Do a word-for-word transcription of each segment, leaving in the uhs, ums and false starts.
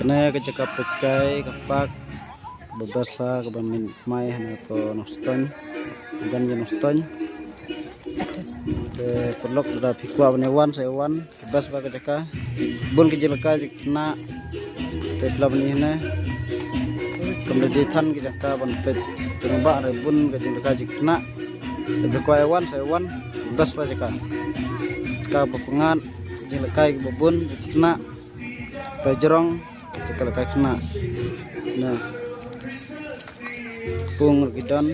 Kane ka jaka peit kai ka park ba best ba kaba mynta thymmai hana ka Nongstoiñ, gan ïa Nongstoiñ. Te paralok lada phi kwah ban ïa wan sa ïa wan, ka best ba ka jaka. Bun ka jingïalehkai jingkhynnah. Te phi lah ban ïa hana, kam da dei than ka jaka ban peit jingba re, bun ka jingïalehkai jingkhynnah. Te phi kwah ïa wan sa ïa wan, best ba jaka. Jaka ba pyngngad, jingïalehkai ba bun jingkhynnah. Te jrong jingïalehkai khynnah. Na pung ruh ki don.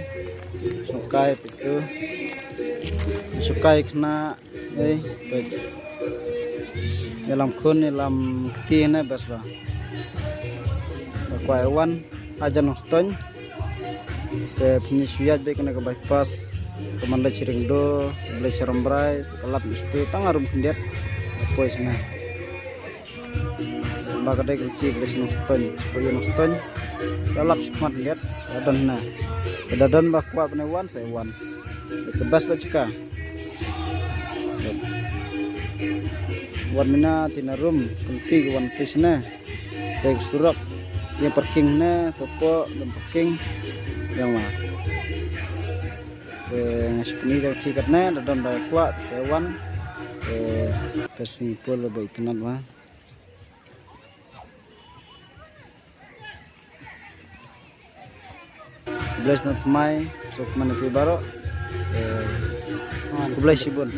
Shongkai peit tu. Shongkai khynnah. Ei, peit. Ïalam khun, ïalam kti ne best ba. Ba kwah ïa wan hajan Nongstoiñ. Te phin ïohi shuh ïa kane ka bypass. Ka man leit sha Ringdo, leit sha Rambrai, ka lap mynstep tang harum khyndiat. Poi shane. Ba ka dei ka lynti ba leit sha Nongstoiñ, sha Nongstoiñ. Ka lap shakhmat khyndiat, ka don hana. Ka da don ba kwah ban ïa wan sa ïa wan. Ka best ba jaka. Wan mynta te na rum, ka lynti ka wan te shane. Te ka surok, ïa parking ne, ka pok, don parking. Ïa ma. Te nga shu pyni ïa phi katne, lada don ba kwah, te sa wan. Te ka swimming pool ba itynnad ma. Khublei shibun thymmai, sngewbha ïa phi baroh. Te khublei shibun.